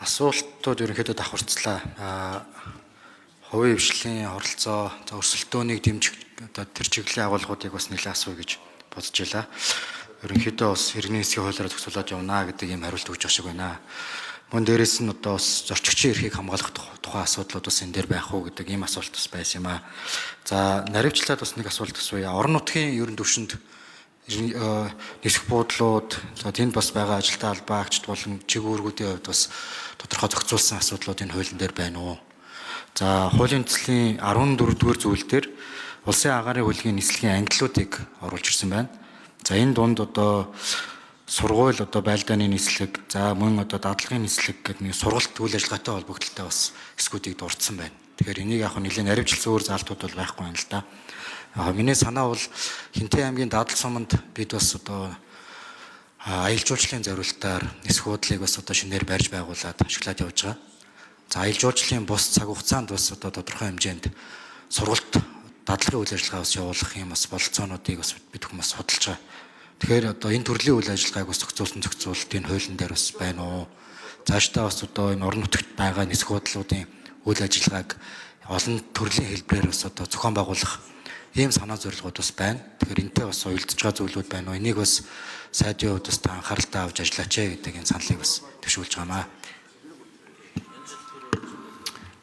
Асуултууд ерөнхийдөө давхарцлаа. Хувийн хвшлийн оролцоо, за өрсөлдөөнийг дэмжих одоо тэр чиглэлийн агуулгуудыг бас нэлээд асууя гэж бодож байлаа. Ерөнхийдөө бас иргэний нисхийн хуулиар зохицуулаад явна гэдэг ийм хариулт өгч байгаа шиг байна. Мөн дээрэс нь одоо бас зорчигчийн эрхийг хамгаалах тухай асуудлууд бас энэ дээр байх уу гэдэг ийм асуулт бас байсан юм аа. За наривчлаад бас нэг асуулт асууя. Орон нутгийн ерөн төвшөнд нисэх буудлууд, за тэнд бас байгаа ажилтаа албаагчд болон чиг үүргүүдийн хувьд бас тодорхой зохицуулсан асуудлууд энэ хуулийн дээр байна уу? За хуулийн төслийн 14-р зүйл дээр улсын агаарын хөлгийн нислэгийн ангиллуудыг оруулж ирсэн байна. За энэ дунд одоо сургууль одоо байлдааны нислэг, за мөн одоо дадлагын нислэг гэдэг нэг сургалт үйл ажиллагаатай холбогдлолтой бас хэсгүүдийг дурдсан байна. Тэгэхээр энийг яг нэлээд наривчлсан өөр заалтууд бол байхгүй юм л да. Миний санаа бол Хинтээ аймгийн дадал суманд бид бас одоо аялал жуулчлалын зориултаар нисэх буудлыг бас одоо шинээр барьж байгуулад ашиглаад явж байгаа. За аялал жуулчлалын бус цаг хугацаанд бас одоо тодорхой хэмжээнд сургалт дадлагын үйл ажиллагаа бас явуулах юм бас бололцоонуудыг бас бид хүн бас судалж байгаа. Тэгэхээр одоо энэ төрлийн үйл ажиллагааг бас зохицуулсан зохицуултын хуулийн дээр бас байна уу? Цаашдаа бас одоо энэ орон нутагт байгаа нисэх буудлуудын үйл ажиллагааг олон төрлийн хэлбэрээр бас одоо зохион байгуулах ийм санаа зорилгууд бас байна. Тэгэхээр энтэй бас уялдж байгаа зүйлүүд байна уу? Энийг бас сайдын хувьд бас та анхааралтай авч ажиллаач гэдэг энэ саналыг бас төвшүүлж байгаамаа.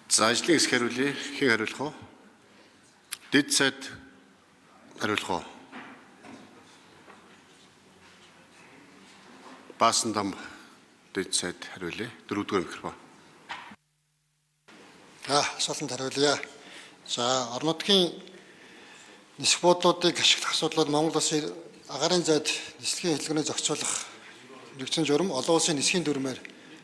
За ажлын хэсэг хариулъя. Хэн хариулах вэ? Дэд сайд хариулах уу? Баасан дам дэд сайд хариулъя. Дөрөвдүгээр микрофон. Асуултанд хариулъя. За орон нутгийн нисэх буудлуудыг ашиглах асуудлууд Монгол улсын агаарын зайд нислэгийн хөдөлгөөнийг зохицуулах нэгдсэн журам олон улсын нисхийн дүрмээр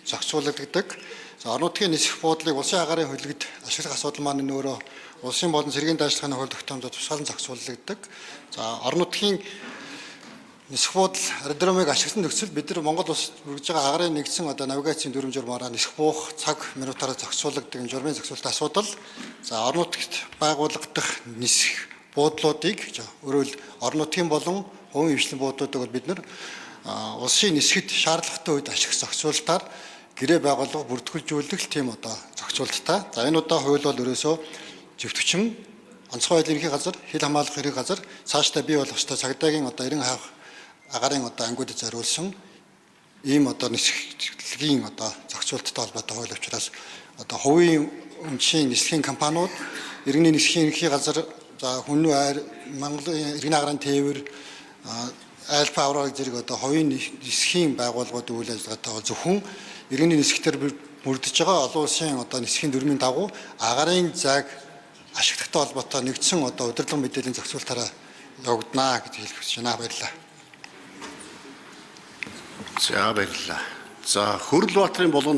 зохицуулагддаг. За орон нутгийн нисэх буудлыг улсын агаарын хөлгөд ашиглах асуудал маань өөрөө улсын болон цэргийн дайчилгааны хууль тогтоомжтой тусгаалan зохицуулагддаг. За орон нутгийн нисэх буудал аэродромыг ашигласан нөхцөл бид нар Монгол улс бүрдэж байгаа агаарын нэгдсэн одоо навигацийн дүрэм журмаараа нисэх буух цаг минутаараа зохицуулагддаг юм журмын зохицуулалт асуудал. За орон нутагт байгуулагдах нисэх буудлуудыг өөрөөр орон нутгийн болон хувийн хвшлийн буудлуудыг бол бид нар улсын нисгэд шаардлагатай үед ашиглах зохицуулалтаар гэрээ байгууллага бүртгүүлжүүлэх тийм одоо зохицуулттай. За энэ удаа хууль бол ерөөсөө зөвтгөчин онцгой байдлын ерөнхий газар, хил хамгаалах ерөнхий газар цаашдаа бий болох ёстой цагдаагийн одоо 90 хавх агаарын одоо ангиудад зориулсан ийм одоо нислэгийн одоо зохицуулттай холбоотой хууль учраас одоо хувийн өмчийн нислэгийн компаниуд, иргэний нислэгийн ерөнхий газар, за хүннүү айр, Монголын иргэний агаарын тээвэр, Альфа Аврора зэрэг одоо хувийн нисхийн байгууллагуудын үйл ажиллагаатай бол зөвхөн иргэний нисгтэр мөрдөж байгаа олон улсын одоо нисхийн дүрмийн дагуу агаарын зайг ашиглахтай холбоотой нэгдсэн одоо удирдлага мэдээллийн зохицуултаараа явагдана гэж хэлэх хүсэж байна. Баярлалаа. За баярлалаа. За Хөрөл Баатарын болгонд